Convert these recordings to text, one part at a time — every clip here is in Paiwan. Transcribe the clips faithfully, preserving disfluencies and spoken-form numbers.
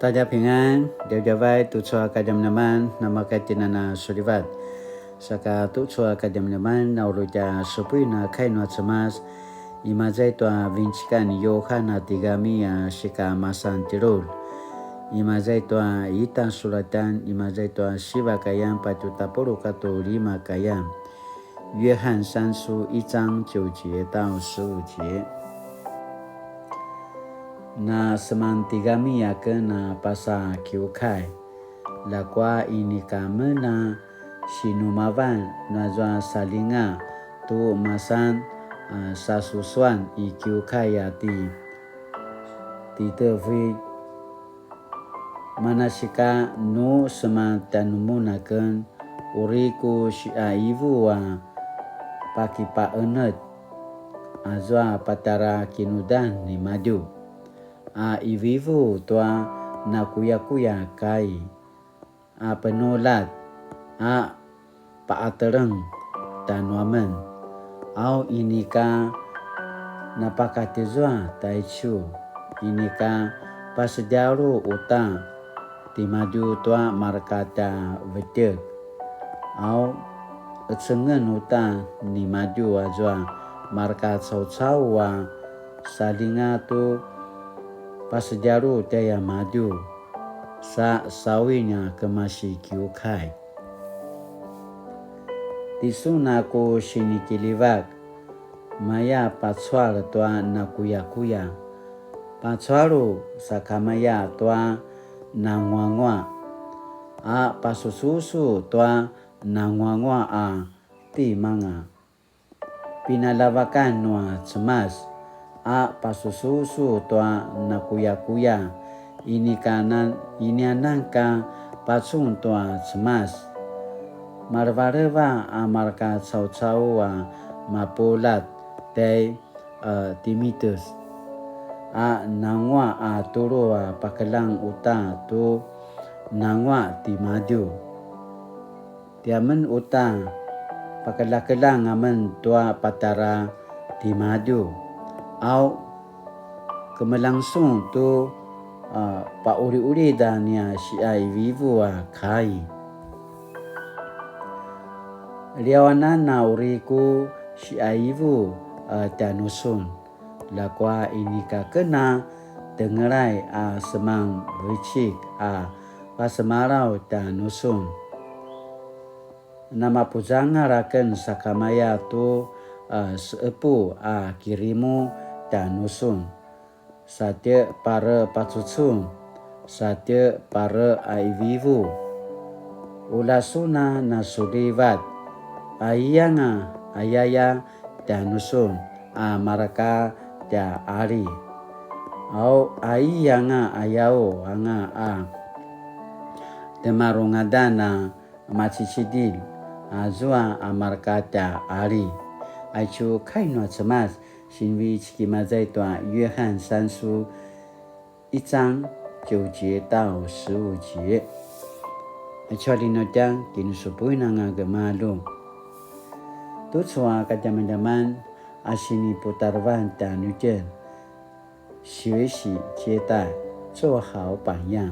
大家平安, djavadjavay tucu a kadjamadjaman, namakatjinana sulivat. Saka tucu a kadjamadjaman, na uri tja supuin a kai nua Cemas, imaza i tua vincikan Yuhan a tigami a sika masan tjelulj. Imaza i tua ita sulatan, imaza i tua siva kayan patju tapuluq katua lima kayan. 約翰三書一章九節到十五節。Na semantigami aken a pasa kiukai, ljakua inika men a sinumavan nazua salinga tu masan, a, sasusuan i kiukai a ti, ti Tevit. Manasika nu sema tjanumun aken, uri ku siqaivu a pakipaqenetj, azua patjara kinudan nimadju, a qivivu tua nakuyakuya kai, a penuljat, a paqateleng tjanuamen. Au inika napakatjezua taicu, inika pasedjalu uta timadju tua marka tja vetjek. Au ecengen uta nimadju azua marka caucau a salinga tu pasedjalu tjaiamadju, sa sawin a kemasi kiukai. Tisun a ku sinikiljivak, maya pacual tua nakuyakuya. Pacualu sakamaya tua nanguanguaq, a pasususu tua nanguanguaq a timanga. Pinaljavakan nua Cemas, a pasususu tua nakuyakuya, inika nan, inianan ka pacun tua Cemas. Malevaleva a marka caucau a mapuljat tjai, a, Timitus, a nanguaq a tulu a pakeljang uta tu nanguaq timadju. Tiamen uta pakeljakeljang amen tua patjara timadju. Au kemeljang sun tu, a, paquliqulid a nia siqaivivu a kai. Liaw anan a uri ku siqaivu, a, tjanusun. Ljakua inika ken a tengelay a seman vecik a pasemalaw tjanusun. Namapuzangal aken sakamaya tu, a, seqepu a kirimu tjanusun. Satje pare pacucun, satje pare a qivivu. Ulja sun a nasulivat, aiyanga ayaya tjanusun a marka tja qali. Au aiyanga ayau anga a temarungadan a macicidilj, azua a marka tja qali. Aicu kai nua Cemas, sinivecik imaza i tua 约翰三书一章九节到十五节. Aicu a linutjang, kinusupuin anga gemalju. Tucu a kadjamadjaman a siniputarevan tjanuitjen. 学习接待，做好榜样。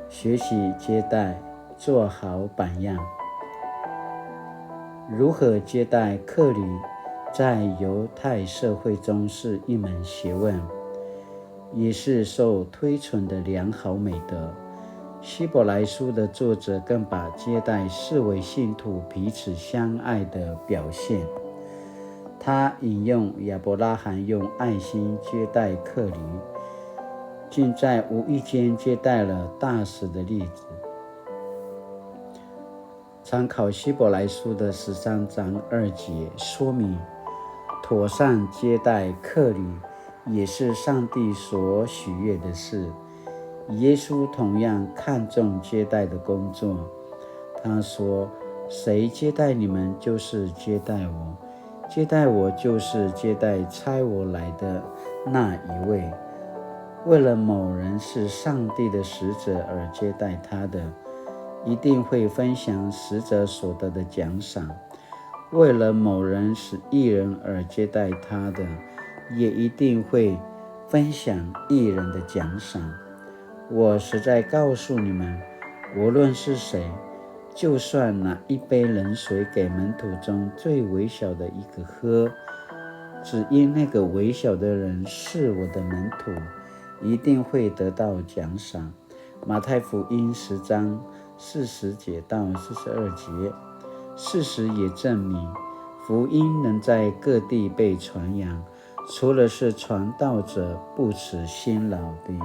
学习接待，做好榜样。如何接待客旅，在犹太社会中是一门学问，也是受推崇的良好美德。希伯来书的作者更把接待视为信徒彼此相爱的表现。 他引用亚伯拉罕用爱心接待客旅，竟在无意间接待了大使的例子。参考希伯来书的十三章二节说明，妥善接待客旅也是上帝所喜悦的事。耶稣同样看重接待的工作。他说：“谁接待你们，就是接待我。接待我，就是接待差我来的那一位。”为了某人是上帝的使者而接待他的，一定会分享使者所得的奖赏。 为了某人是义人而接待他的，也一定会分享义人的奖赏。我实在告诉你们，无论是谁，就算拿一杯冷水给门徒中最微小的一个喝，只因那个微小的人是我的门徒，一定会得到奖赏。马太福音十章四十节到四十二节。事实也证明，福音能在各地被传扬，除了是传道者不辞辛劳地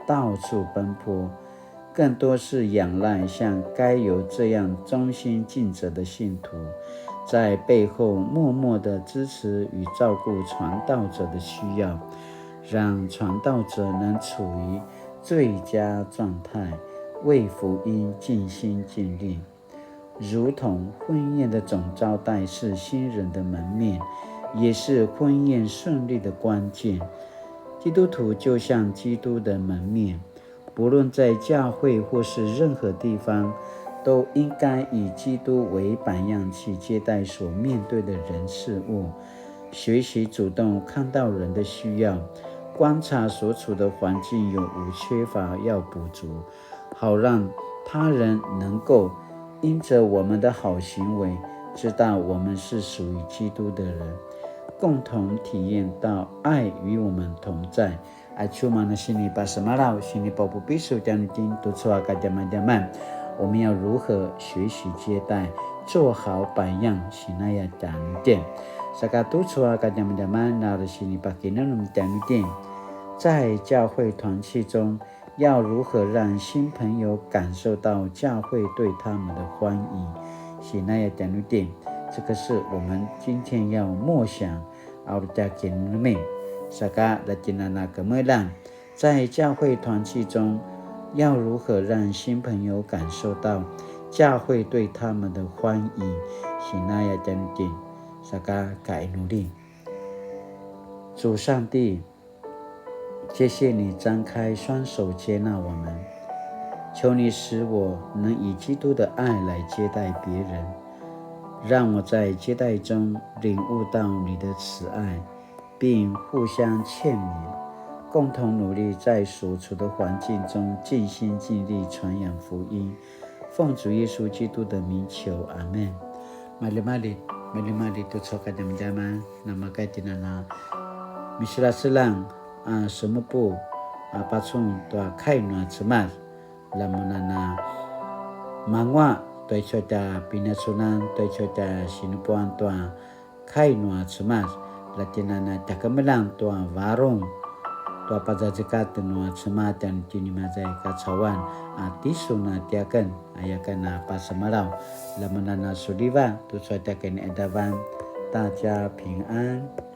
到处奔波，更多是仰赖像该犹这样忠心尽责的信徒，在背后默默地支持与照顾传道者的需要，让传道者能处于最佳状态，为福音尽心尽力。如同婚宴的总招待是新人的门面，也是婚宴顺利的关键。基督徒就像基督的门面，不论在教会或是任何地方，都应该以基督为榜样去接待所面对的人事物，学习主动看到人的需要，观察所处的环境有无缺乏要补足，好让他人能够因着我们的好行为，知道我们是属于基督的人，共同体验到爱与我们同在。Aicu mana sinipasemalaw, sinipapupicul tjanuitjen tucu a kadjamadjaman. 我们要如何学习接待，做好榜样，sinaya tjanuitjen. Saka tucu a kadjamadjaman, na sinipakinemnem tjanuitjen. 在教会团契中，要如何让新朋友感受到教会对他们的欢迎？Sinaya tjanuitjen. 这个是我们今天要默想 a uri tja kinemnem. Saka la tjinana kemeljang, 在教会团契中，要如何让新朋友感受到教会对他们的欢迎？Sinaya tjanuitjen. Saka kainuli. 主上帝，谢谢你张开双手接纳我们，求你使我能以基督的爱来接待别人，让我在接待中领悟到你的慈爱，并互相劝勉，共同努力在所处的环境中尽心尽力传扬福音。奉主耶稣基督的名求，阿们。Maljimalji, maljimalji tucu a kadjamadjaman, namakaya tjinana miselaselang a semupu a pacun tua kai nua Cemas. La mun a na manguaq tua aicu a tja pinacunan, tua aicu a tja sinupuan tua kai nua Cemas, la tjinana tja kemeljang tua varung, tua pazazekatj nua Cemas tjanuitjen i maza i kacauan, a tisun a tiaken, aya ken a pasemalaw. La mun a na suliva tucu a tja kinaqadavan, 大家平安。